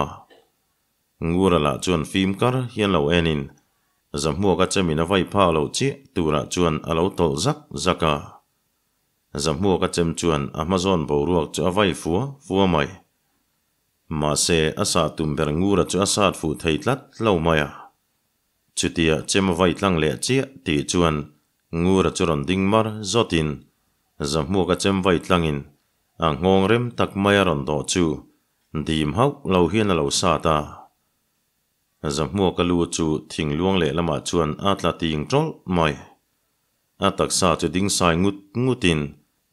Ngura lah chuan fim kar hian lo enin Zahmuaka chemin a vai phak loh chiah turah chuan a lo tawlh zak zak a. Zahmuaka chem chuan a hmazawn boruak chu a vai fua fua mai. Mahse, a sah tum ber Ngura chu a sat fuh thei tlat lo mai a. Chutia chem a vai tlang leh chiah tih chuan Ngura chu rawn ding mar zawtin Zahmuaka chem vai tlangin a nghawng rem tak mai a rawn dawh chu dim hauh lo hian a lo sat a. Zahmuaka lu chu thing luang leh lamah chuan a tla ting tawlh mai. A taksa chu ding sai ngut ngutin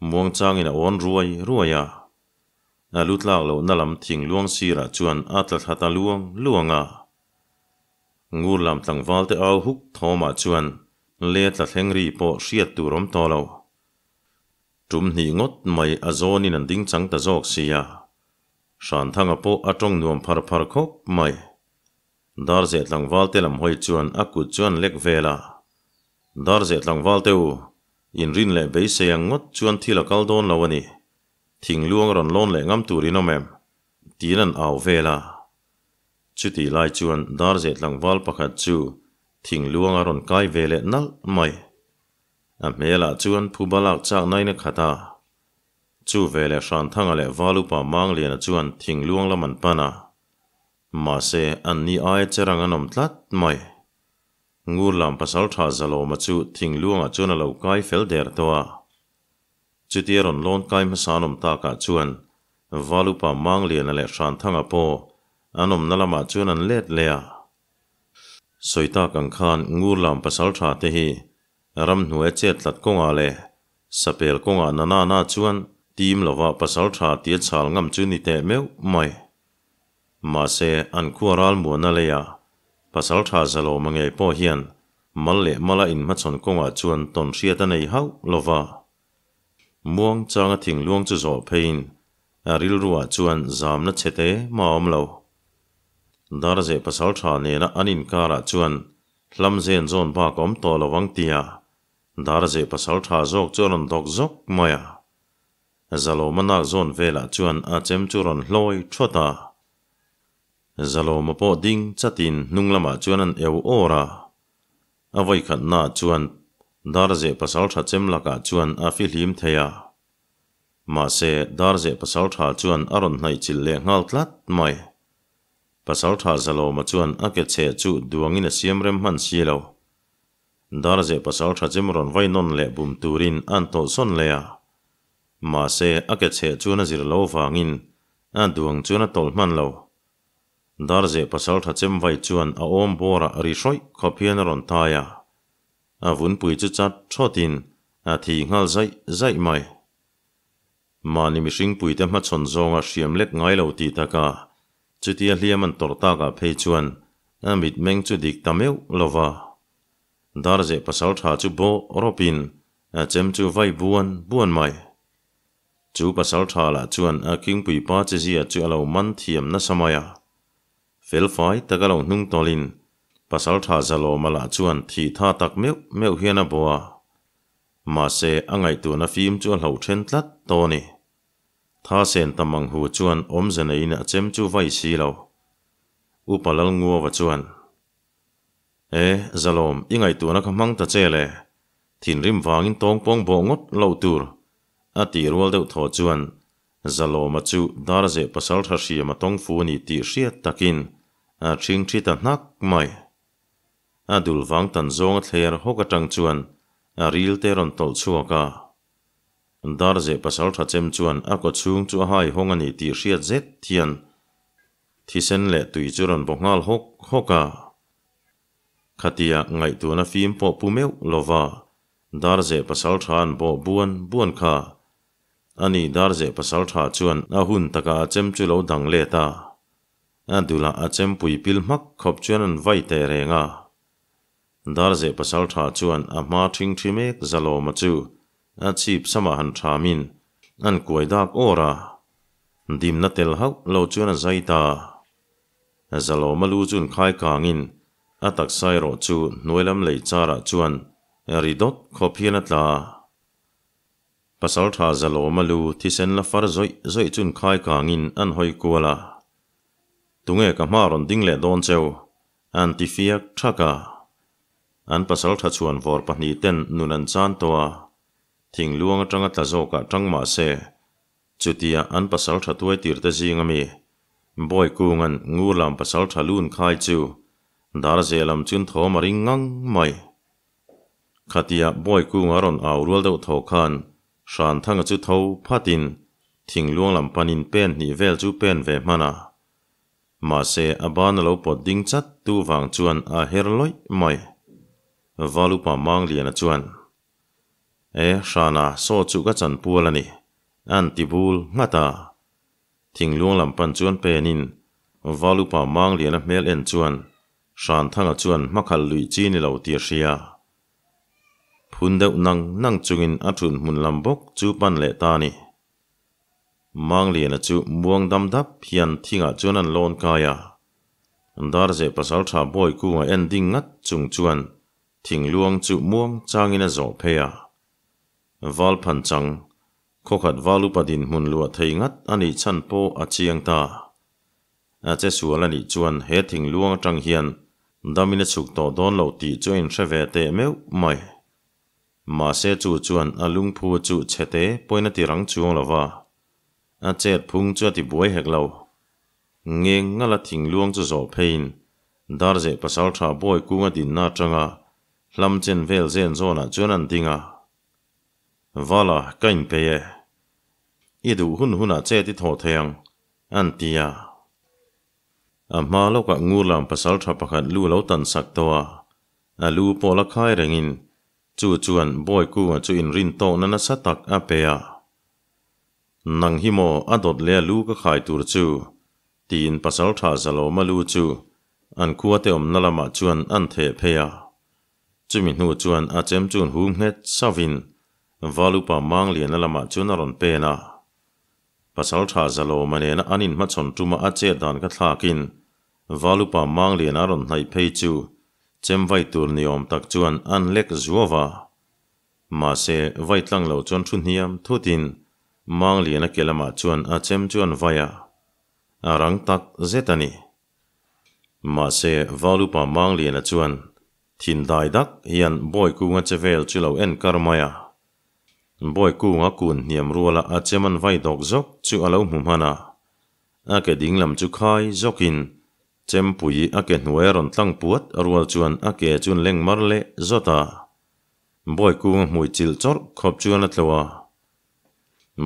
muangchangin a awn ruai ruai a. A lu tlak lohna lam thing luang sirah chuan a tla thla ta luang luang a. Ngur lam tlangval te au huk thawmah chuan le tla thleng ri pawh hriat tur awm tawh lo. Tum hnih ngawt mai a zawnin an ding chang ta zawk sia. Hranthanga pawh a tawng nuam phar phar khawp mai. Darzeh tlangval te lam hawi chuan a kut chuan lek vel a. Darzeh tlangval te u, inrin leh beisei ang ngawt chuan thil a kal dawn lo a ni. Thingluang rawn lawn leh ngam tur in awm em? Tiin an au vel a. Chutih lai chuan Darzeh tlangval pakhat chu thingluang a rawn kai ve leh nalh mai. A hmelah chuan phuba lak chak nain a khat a. Chu veleh Hranthanga leh Valupa Mangliana chuan thingluang lam an pan a. Mahse, an ni aia cherang an awm tlat mai. Ngur lam pasaltha Zalawma chu thingluangah chuan a lo kai fel der tawh a. Chutia rawn lawn kai hmasa an awm takah chuan Valupa Mangliana leh Hranthanga pawh an awmna lamah chuan an let leh a. Sawi tak ang khan Ngur lam pasaltha te hi ramhnuai chet tlat kawngah leh sapel kawngah na na na chuan tim lova pasaltha tia chhal ngam chu ni teh meuh mai. Mahse, an khua ral muana leiah pasaltha Zalawma ngei pawh hian mal leh mala inhmachhawn kawngah chuan tawn hriat a nei hauh lo va. Muang changa thingluang chu zawh pheiin a rilruah chuan zamna chhe te mah a awm lo. Darzeh pasaltha nena an inkarah chuan hlam zen zawn bak a awm tawh lo ang tia Darzeh pasaltha zawk chu a rawn dawk zawk mai a. Zalawma nak zawn velah chuan a chem chu rawn hlawi thawt a. Zalawma pawh ding chatin hnung lamah chuan an eu awr a. A vawikhatnaah chuan Darzeh pasaltha chem lakah chuan a fihlim thei a. Mahse, Darzeh pasaltha chuan a rawn hnaihchilh leh nghal tlat mai. Pasaltha Zalawma chuan a ke chheh chu duangin a siam rem hman si lo. Darzeh pasal tha chem rawn vai nawn leh bum turin an tawlh sawn leh a. Mahse, a ke chheh chuan a zir lo vangin a duang chuan a tawlh hman lo. Darzeh pasal tha chem vai chuan a awm bawrah ri hrawih khawp hian a rawn tai a. A vunpui chu chat thawtin a thi nghal zaih zaih mai. Mahni mihringpuite hmachhawn zawnga hriam lek ngai lo tih takah chutia hliam an tawrh takah phei chuan a mitmeng chu dik ta meuh lo va. Darzeh pasal tha chu bawh rawpin a chem chu vai buan buan mai. Chu pasal tha lah chuan a khingpui pa chezia chu a lo man thiam nasa mai a. Felfai taka lo hnung tawlhin pasal tha Zalawma lah chuan thih tha tak meuh meuh hian a bawh a. Mahse, a ngaihtuahna fim chu a hloh then tlat tawh a ni. Tha sen tam ang hu chuan awmze neiin a chem chu vai si lo. Upa Lalnguava chuan, E, Zalawm, i ngaihtuahna kha hmang ta che le. Thinrim vangin tawngpawng bawh ngawt loh tur, a tih rual deuh thaw chuan Zalawma chu Darzeh pasaltha hriam a tawng fu a ni tih hriat takin a ṭhing ṭhi ta hnak mai. A dul vang tan zawng a thler hawk atang chuan a ril te rawn tawlh chhuak a. Darzeh pasal tha chem chuan a kaw chhung chu a hai hawng a ni tih hriat zet hian thisen leh tui chu rawn baw nghal hawk hawk a. Khatia ngaihtuahna fim pawh pu meuh lova Darzeh pasal tha an bawh buan buan kha. Ani Darzeh pasal tha chuan a hun takah a chem chu lo dang let a. A dulah a chempui pil hmak khawp chuan an vai teh reng a. Darze pasaltha chuan a hma thingthi mek Zalawma chu a chhip samah han thamin an kuai dak awr a. Dimna tel hauh lo chuan a zai ta. Zalawma lu chun khai kangin a taksa erawh chu hnuailam lei charah chuan ri dawt khawp hian a tla. Pasaltha Zalawma lu thisen la far zawih zawih chun khai kangin an hawi kual a. Tunge ka hma rawn ding leh dawn cheu? An ti fiak thak a. An pasaltha chhuan vawr pahnihten nun an chan tawh a, thingluang atanga tla zawkah tang mah se, Chutia an pasal tha tuai tir te zing ami Bawi Kunga'n ngur lam pasal tha lun khai chu dar ze lam chun thawm a ring ngang mai. Khatia Bawi Kunga rawn au rual deuh thaw khan Hranthanga chu tho phatin thingluang lam panin pen hnih vel chu pen ve hman a. Mahse a ban a lo pawt ding chat tu vang chuan a her lawih mai. Valupa Mangliana chuan. E, Hrana, saw chu ka chan pual a ni, an ti bul nghat a. Thingluang lam pan chuan penin Valupa Mangliana hmel en chuan Hranthanga chuan hmakhalh luih chi ni lo tih a hria. Phun deuh nang nang chungin a thun hmun lam bawk chu pan leh ta a ni. Mangliana chu muang dam dap hian thingah chuan an lawn kai a. Darzeh pasaltha bawi kunga en ding ngat chung chuan Thingluang chu muang changin a zawh phei a. Val phan chang, khawkhat val upa dinhmun luah thei ngat a nih chhan pawh a chiang ta. A che sual a nih chuan he thingluang atang hian damin a chhuk tawh dawn lo tih chu a inhre ve teh meuh mai. Mahse chu chuan a lungphu chu chhete pawhin a ti rang chuang lo va, a chet phung chu a ti buai hek lo. Ngeng ngala thingluang chu zawh pheiin Darzeh pasaltha bawi kunga dinna atanga hlam chen vel zen zawnah chuan an ding a. Vala, ka inpei e. I duh hun hunah chet i thawh thei ang, an ti a. A hma lawkah Ngurlam pasaltha pakhat lu lo tan sak tawh a, a lu pawh la khai rengin chu chuan bawi kunga chu inrin tawkna nasa tak a pe a. Nang hi maw a dawt leh a lu ka khai tur chu? Tiin Pasalṭha Zalawma lu chu an khuate awmna lamah chuan an theh phei a. Chumi hnu chuan a chem chun hum nghet sauhin Valupa Mangliana lamah chuan a rawn pen a. Pasalṭha Zalawma nena an inhmachhawn tuma a chet dan ka thlakin Valupa Mangliana a rawn hnaih phei chu chem vai tur ni awm tak chuan an lek zuau a. Mahse, vai tlang lo chuan thu hniam thutin Mangliana ke lamah chuan a chem chu an vai a, a rang tak zet a ni. Mahse, Valupa Mangliana chuan thin dai dak hian bawi kunga che vel chu lo en kar mai a. Bawi kunga kun hniam ruala a chem an vai dawk zawk chu a lo hmu hman a, a ke ding lam chu khai zawkin chempui a ke hnuai a rawn tlang puat rual chuan a ke chu an leng mar leh zawt a. Bawi kunga hmui chilh chawrh khawp chuan a tlo a.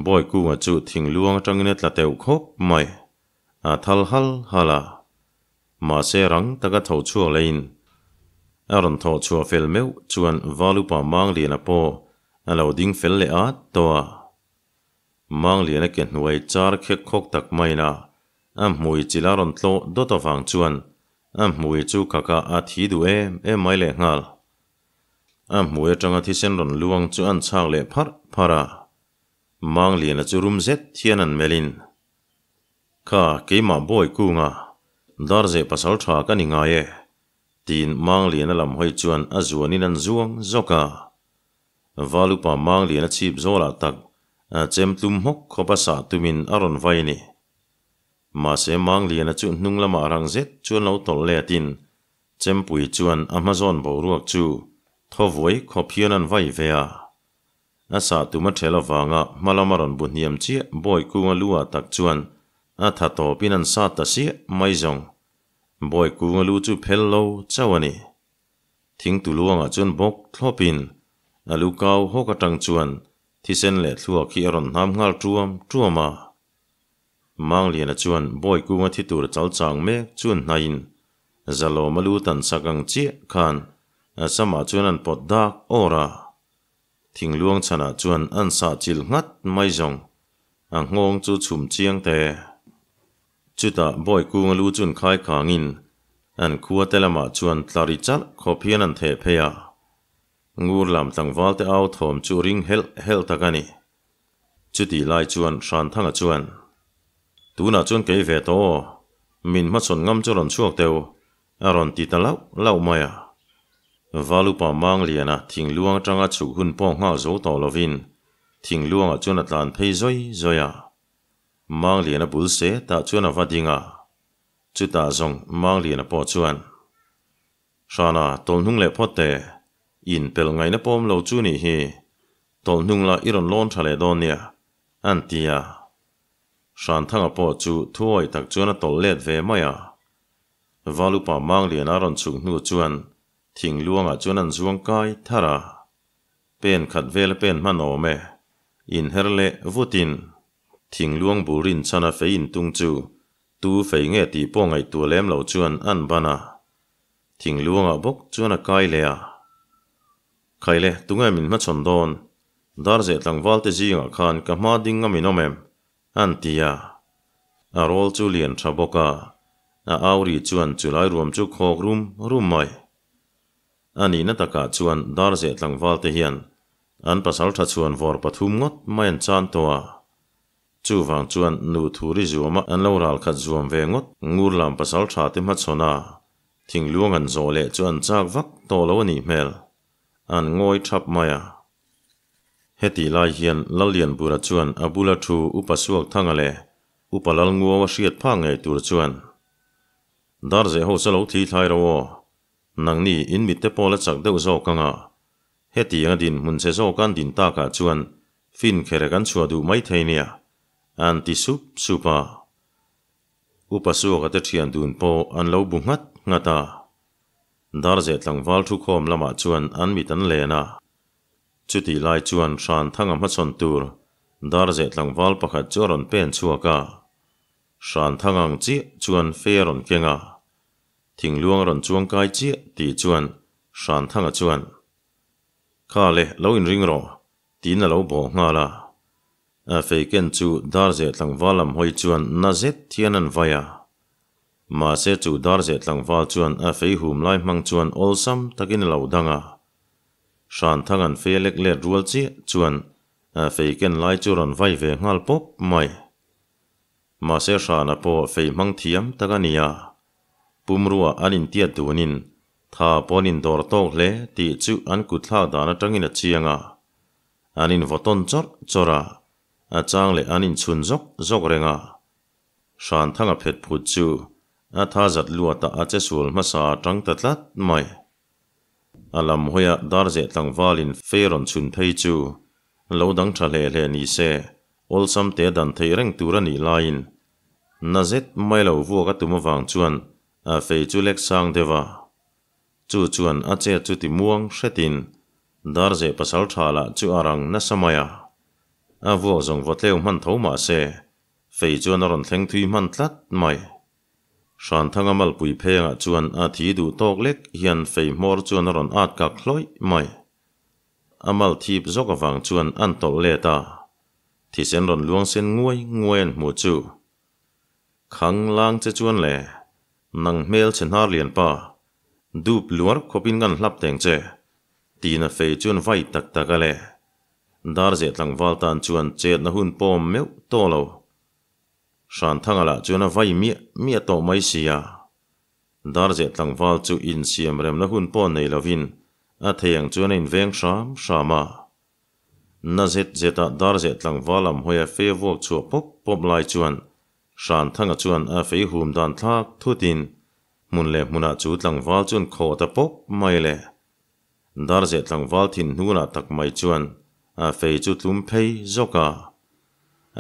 Bawi kunga chu thingluang atangin a tla teuh khawp mai. A thal hal hal a. Mahse rang taka tho chhuak leiin a rawn thawh chhuah fel meuh chuan Valupa Mangliana pawh a lo ding fel leh at tawh a. Mangliana ke hnuai char khek khawk tak maiin a a hmui chilh a rawn tlawh dawt avang chuan a hmui chu kaka a thi duh em em mai lehnghal. A hmui atanga thisen rawn luang chu an chhak leh pharh pharh a, Mangliana chu rum zet hian an melhin, Kha, keimah bawi kunga, Darzeh pasal tha ka ni ngai e, tiin Mangliana lam hawi chuan a zuanin an zuang zawk a. Valupa Mangliana chhip zawlah tak chem tlum hmawk khawp a sah tumin a rawn vai a ni. Mahse Mangliana chu hnung lamah rang zet chuan lo tawlh letin Chempui chuan a hmazawn boruak chu thaw vuai khawp hian an vai ve a. A sah tum a ṭhel avanga hma lama rawn bu hniam chiah bawi kunga lu ah tak chuan a tha tawpin an sat ta siah mai zawng. Bawi kunga lu chu phel lo chauh a ni. Thingtu luangah chuan bawk thlawpin a lu kau hawk aṭang chuan thisen leh thluak hi a rawn hnam nghal ṭuam ṭuam a. Mangliana chuan bawi kunga thi tur chal chang mek chuan hnaiin Zalawm a lu tan sak ang chiah khan a samah chuan an pawt dak awr a. Thingluang chhanah chuan an sah chilh nghat mai zawng a nghawng chu chhum chiang te. Chutah bawi kunga lu chun khai kangin an khua te lamah chuan tla ri chalh khawp hian an theh phei a. Ngur lam tlangval te au thawm chu ring helh helh tak a ni. Chutih lai chuan Hranthanga chuan, Tunah chuan kei ve tawh aw, min hmachhawn ngam chu rawn chhuak teu, a rawn ti ta lauh lauh mai a. Valupa Mangliana thingluang atanga chhuk hun pawh nghak zo tawh lovin thingluangah chuan a tlan phei zawi zawi a. Mangliana bul se tah chuan a va ding a. Chutah zawng Mangliana pawh chuan, Hrana, tawlh hnung leh phawt teh. In pelh ngaihna pawm lo chu nih hi. Tawlh hnung la i rawn lawn tha leh dawn nia, an ti a. Hranthanga pawh chu thuawi tak chuan a tawlh let ve mai a. Valupa Mangliana rawn chhuk hnu chuan thingluangah chuan an zuang kai thar a. Pen khat vela pen hman awm e. Inher leh vutin thingluang bul rinchhana fei intung chu tu fei nge tih pawh ngaihtuah lem lo chuan an ban a. Thingluangah bawk chuan a kai leh a. Khaile, tunge min hmachhawn dawn? Darzeh tlangval te zingah khan ka hma ding ngam in awm em? An ti a. A rawl chu lian tha bawk a, a au ri chuan chulai ruam chu khawk rum rum mai. A nihna takah chuan Darzeh tlangval te hian an pasal tha chhuan vawr pathum ngawt mai an chan tawh a. Chuvang chuan nu thuri zuama an lo ral khat zuam ve ngawt ngur lam pasal tha te hmachhawn a, thingluang an zawh leh chu an chak vak tawh lo a nih hmel. An ngawi thap mai a. Hetih lai hian Lallianbura chuan a bula thu Upa Suakthanga leh Upa Lalnguaua hriat phak ngei tur chuan, Darzeh ho chu lo thli thlai ro aw, nangni in mitte pawh la chak deuh zawk anga Hetiang a dinhmun che zawk an din takah chuan fin khere kan chhuah duh mai thei nia, an ti sup sup a. Upa Suaka te thian dun pawh an lo bu nghat nghat a. Darzeh tlangval thukhawm lamah chuan an mit an len a. Chutih lai chuan Hranthanga hmachhawn tur Darzeh tlangval pakhat chu a rawn pen chhuak a. Hranthang ang chiah chuan fe a rawn keng a. Thingluang a rawn chuang kai chiah tih chuan Hranthanga chuan, Kha le, lo inring rawh, tiin a lo bawh nghal a. A feiken chu Darzeh tlangval lam hawi chuan na zet hian an vai a. Mahse chu Darzeh tlangval chuan a fei hum lai hmang chuan awlsam takin a lo dang a. Hranthanga'n fei a lek let rual chiah chuan a feiken lai chu rawn vai ve nghal pawp mai. Mahse Hrana pawh fei hmang thiam tak a ni a, pumrua an intiat dunin tha pawh an indawr tawk hle tih chu an kutthlak dan atangin a chiang a. An invawtawn chawrh chawrh a, a chang leh an inchhun zawk zawk reng a. Hranthanga phet phut chu a tha zat luatah a che sual hmasa a tang ta tlat mai. A lam hawiah Darzeh tlangvalin fei rawn chhun phei chu lo dang tha hle hle ni se, awlsam te dan theih reng tur a nih laiin na zet mai lo vuak a tum avang chuan a fei chu lek sang deuh a. Chu chuan a chet chu ti muang hretin Darzeh pasal tha lah chu a rang nasa mai a. A vuak zawng vawtleu hman tho mah se, fei chuan a rawn thleng thui hman tlat mai. Hranthanga malpui phengah chuan a thi duh tawk lek hian fei hmawr chuan a rawn at kak hlawih mai. A mal thip zawk avang chuan an tawlh let a, thisen rawn luang sen nguai nguai an hmuh chu. Khang lang che chuan le, nang hmel che hnar lian pa, dup luar khawpin kan hlap teng che, tiin a fei chuan vai tak tak a le. Darzeh tlangval tan chuan chetna hun pawm meuh tawh lo. Hranthanga lah chuan a vai miah miah tawh mai si a. Darzeh tlangval chu insiam remna hun pawh nei lovin a thei ang chuan a inveng hram hram a. Na zet zeta Darzeh tlangval lam hawi a fei a vuak chhuah pawp pawp lai chuan Hranthanga chuan a fei hum dan thlak thutin hmun leh hmunah chu tlangval chuan khawh ta pawp mai le. Darzeh tlangval thin hnunah tak mai chuan a fei chu tlum phei zawk a.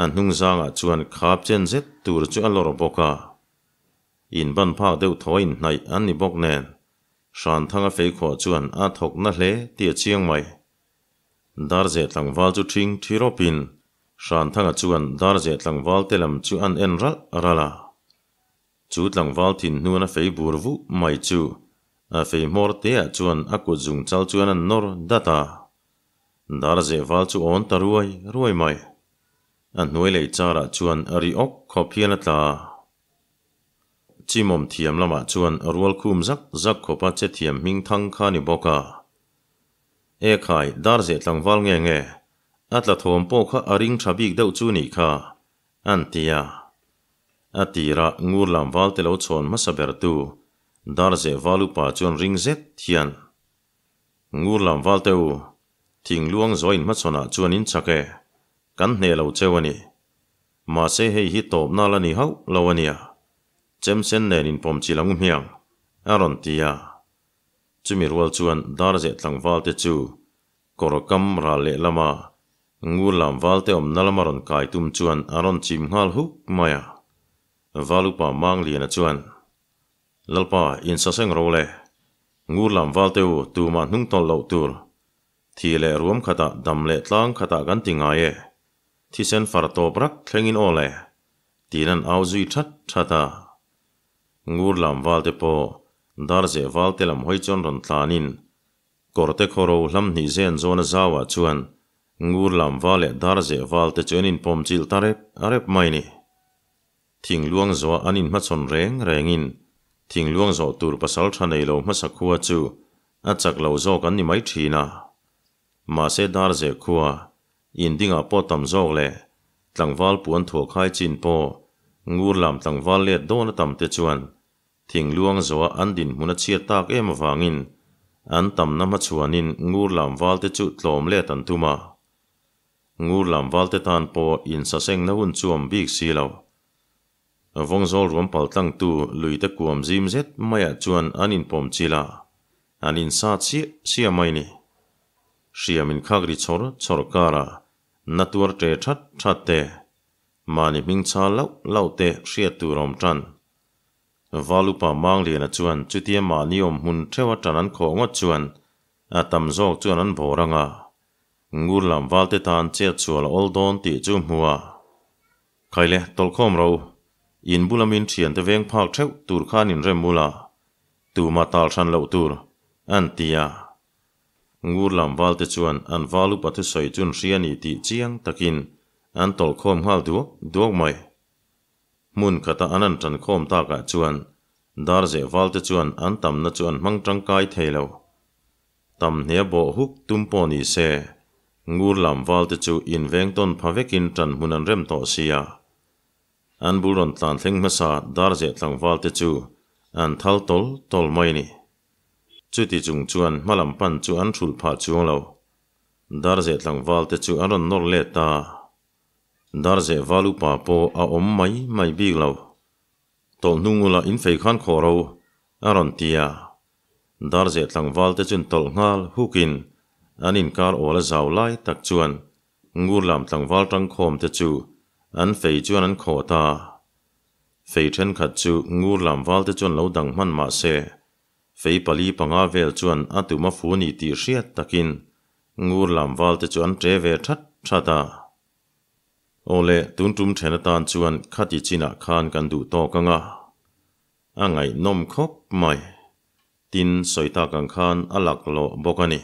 A hnung zangah chuan khap chen zet tur chu a lawr bawk a. In ban phak deuh thaw inhnaih an ni bawk nen, Hranthanga fei khawh chuan a thawk na hle tih a chiang mai. Darzeh tlangval chu ṭhing ṭhi rawpin Hranthanga chuan Darzeh tlangval te lam chu an en ralh ralh a. Chu tlangval thin hnuan a fei bur vuh mai chu a fei hmawr teah chuan a kut zung chal chuan an nawr dat a. Darzeh val chu awn ta ruai ruai mai. A hnuai lei charah chuan a ri awk khawp hian a tla. Chimawm thiam lamah chuan rual khum zak zak khawpa che thiam hming thang kha ni bawk a. E khai, dar zeh tlangval nge nge, a tla thawm pawh kha a ring tha bik deuh chu nih kha, an ti a. A tira ngur lam val te lo chhawn hmasa ber tu dar zeh val upa chuan ring zet hian, Ngur lam val te u, thing luang zawi in hmachhawnah chuan in chak e, kan hneh lo cheu a ni. Mahse hei hi tawpna la ni hauh lo a nia, chemsen nen inpawm chi lang hmiang, a rawn ti a. Chumi rual chuan Darzeh tlangvalte chu kawr kam ral lehlama ngur lam valte awmna lama rawn kai tum chuan a rawn chim nghal huk mai a. Valupa Mangliana chuan, Lalpa, insaseng ro le. Ngur lam valte u tumah hnung tawlh loh tur. Thi leh ruam khatah dam leh tlang khatah kan ti ngai e. Thisen far tawp rak thlengin aw le, tiin an au zui that that a. Ngur lam valte pawh Darzeh valte lam hawi chuan rawn tlanin Kawrte khawro hlam hnih zen zawna zauah chuan Ngur lam val leh Darzeh valte chu an inpawm chilh ta rep rep mai ni. Thingluang zawh an inhmachhawn reng rengin thingluang zawh tur pasal tha nei lo hmasa khua chu a chak lo zawk an ni mai thin a. Mahse Darzeh khua Indingah pawh tam zawk leh tlangval puan thuah khai chin pawh ngur lam tlangval let dawn a tam te chuan thingluang zawha an dinhmun a chhiat tak em avangin an tamna hmachhuanin ngur lam val te chu tlawm let an tum a. Ngur lam val te tan pawh insasengna hun chu awm bik si lo. Vawngzawl ruam pal tlangtu luite kuam zim zet maiah chuan an inpawm chil a, an insa chiah chiah mai ni. Hriam inkhak ri chawr chawr kara na tuar ṭe ṭhat ṭhat te, mahni hming chal lauh lauh te hriat tur a awm ṭan. Valupa Mangliana chuan chutia mahni awm hmun ṭheuha ṭan an khawh ngawt chuan a tam zawk chuan an bawr ang a, ngur lam valte tan chet chhual a awl dawn tih chu hmu a. Khaile, tawlhkhawm ro, in bula min thiante veng phak theuh tur khan in rem ula, tumah tal hran loh tur, an ti a. Ngur lam valte chuan an val upa thusawi chun hria ni tih chiang takin an tawlhkhawm nghal duak duak mai. Hmun khata an an tankhawm takah chuan Darzeh valte chuan an tamna chu an hmang tangkai thei lo. Tam hne bawh huk tum pawh ni se, ngur lam valte chu inveng tawn pha vekin tan hmun an rem tawh sia. An bul rawn tlan thleng hmasa Darzeh tlangvalte chu an thal tawl tawl mai ni. Chuti chung chuan hmalam pan chu an hrulh phah chuang lo. Darzeh tlangvalte chu an rawn nawr let ta. Darzeh val upa pawh a awm mai mai bik lo. Tawlh hnung ula in fei khan khawh ro, a rawn ti a. Darzeh tlangval te chun tawlh nghal hukin an inkar awl a zau lai tak chuan ngur lam tlangval tangkhawm te chu an fei chuan an khawh ta. Fei thenkhat chu ngur lam val te chuan lo dang hman mah se, fei pali panga vel chuan a tum a fu ni tih hriat takin ngur lam val te chu an ṭe ve that that a. Aw le, tun tum then atan chuan khati chinah khan kan duh tawk ang a, a ngaihnawm khawp mai. Tin, sawi tak ang khan a laklawh bawk a ni.